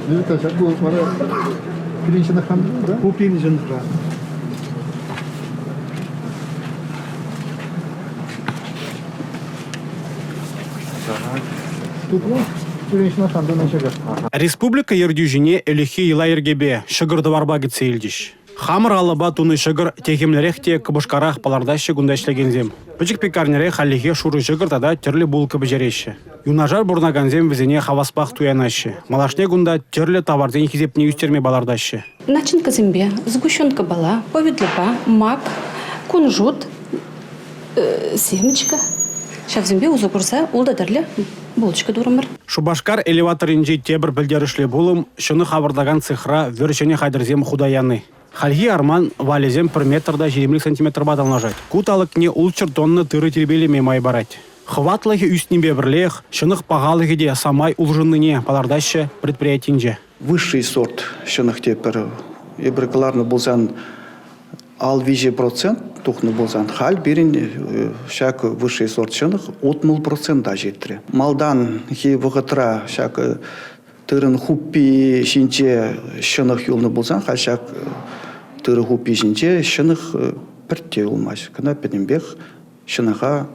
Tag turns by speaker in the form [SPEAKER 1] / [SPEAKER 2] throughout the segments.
[SPEAKER 1] Левита, ку вара пирӗн ҫӑнӑхран, да?
[SPEAKER 2] Ку пирӗн ҫӑнӑхран.
[SPEAKER 1] Тутлӑ пирӗн ҫӑнӑхран тунӑ ҫӑкӑр.
[SPEAKER 3] Республика ертӳҫине ӗлӗкхи йӑла-йӗркепе ҫӑкӑр-тӑварпа кӗтсе илчӗҫ. Хамӑр алӑпа тунӑ ҫӑкӑр техӗмлӗрех те кӑпӑшкарах палӑртаҫҫӗ кунта ӗҫлекенсем. Пӗчӗк пекарньӑре хальлӗхе шурӑ ҫӑкӑр тата тӗрлӗ булка пӗҫереҫҫӗ. Юнашар пурӑнакансем вӗсене хаваспах туянаҫҫӗ. Малашне кунта тӗрлӗ таварсен хисепне ӳстерме палӑртаҫҫӗ.
[SPEAKER 4] Начинкӑсемпе, сгущенкӑпала, повидлӑпа, мак, кунжут, семечка ҫавсемпе усӑ курса ултӑ тӗрлӗ булочка турӑмӑр.
[SPEAKER 3] Шупашкар элеваторӗнчи тепӗр пӗлтерӗшлӗ пулӑм – ҫӑнӑх авӑртакан цехра вӗр ҫӗнӗ хатӗрсем хута яни. Хальхи арман валӗсем пӗр метр та 20 сантиметрпа танлашать. Ку талӑкне 600 тонна тырӑ тирпейлеме май парать. Хӑватлӑхӗ ӳснипе пӗрлех ҫӑнӑх пахалӑхӗ те самай улшӑннине палӑртаҫҫӗ предприятинче.
[SPEAKER 5] Высший сорт ҫӑнӑх тетпӗр. Эпир кӑларнӑ пулсан ал 3% тухнӑ пулсан, халь пирӗн ҫак высший сорт ҫӑнӑх 60% ҫитрӗ. Малтанхи вӑхӑтра ҫак тырӑн хуппи ҫинче ҫӑнӑх юлнӑ пулсан, халь ҫак тырӑ хуппи ҫинче ҫӑнӑх пӗртте юлмасть. Кӑна пӗтӗмпех ҫӑнӑха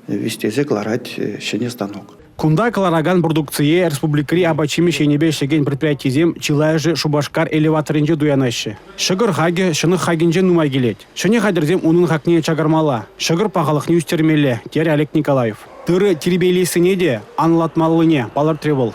[SPEAKER 5] вистесе кӑларать ҫӗнӗ станок.
[SPEAKER 3] Кунта кӑларакан продукцие республикӑри апат-ҫимӗҫ енӗпе ӗҫлекен предприятисем чылайӑшӗ Шупашкар элеваторӗнче туянаҫҫӗ. Ҫӑкӑр хакӗ ҫӑнӑх хакӗнчен нумай килет. Ҫӗнӗ хатӗрсем унӑн хакне чакармалла, ҫӑкӑр пахалӑхне ӳстермелле, терӗ Олег Николаев. Тырӑ тирпейлессине те анлӑлатмаллине палӑртрӗ вӑл.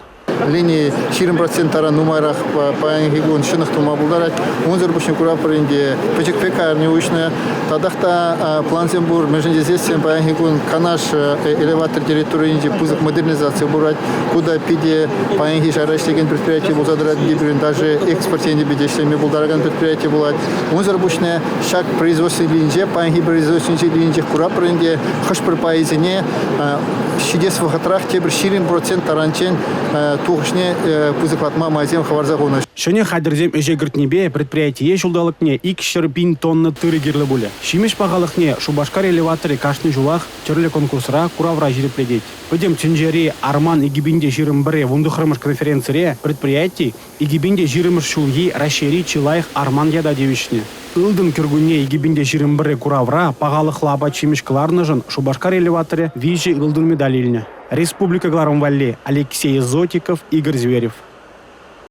[SPEAKER 1] Лини 20% таран нумайрах паянхи кун ҫӑнӑх тума пултарать. Унсӑр пуҫне куратпӑр ӗнтӗ, пӗчӗк пекарня уҫнӑ. Татах та плансем пур. Мӗншӗн тесессӗн паянхи кун Канаш элеватор территорийӗнче пысӑк модернизаци пырать. Ку та питӗ паянхи шайра ӗҫлекен предприяти пулса тӑрать. Пирӗн даже экспорт енӗпе те ӗҫлеме пултаракан предприяти пулать. Унсӑр пуҫне ҫак производство лининче, паянхи производство лининчех куратпӑр ӗнтӗ, хӑш-пӗр пайӗсене ҫитес вӑхӑтрах тепӗр 20% таранччен тухӑҫне пысӑклатма майсем хӑварса хунӑ.
[SPEAKER 3] Ҫӗнӗ хатӗрсем ӗҫе кӗртнипе предприятие ҫулталӑкне 200 пин тонна тырӑ кирлӗ пулӗ. Ҫимӗҫ пахалӑхне Шупашкар элеваторӗ кашни ҫулах тӗрлӗ конкурсра, куравра ҫирӗплетет. Пӗтӗм тӗнчери «Арман 2021 19-мӗш конференцире предприяти 2020 ҫулхи Раҫҫейри чи лайӑх арман ята тивӗҫнӗ. Ылтӑн кӗркунне 2021 куравра пахалӑхлӑ апат-ҫимӗҫ кӑларнӑшӑн Шупашкар элеваторӗ виҫӗ ылтӑн медаль илнӗ. Республика кӑларӑм валли Алексей Зотиков, Игорь Зверев.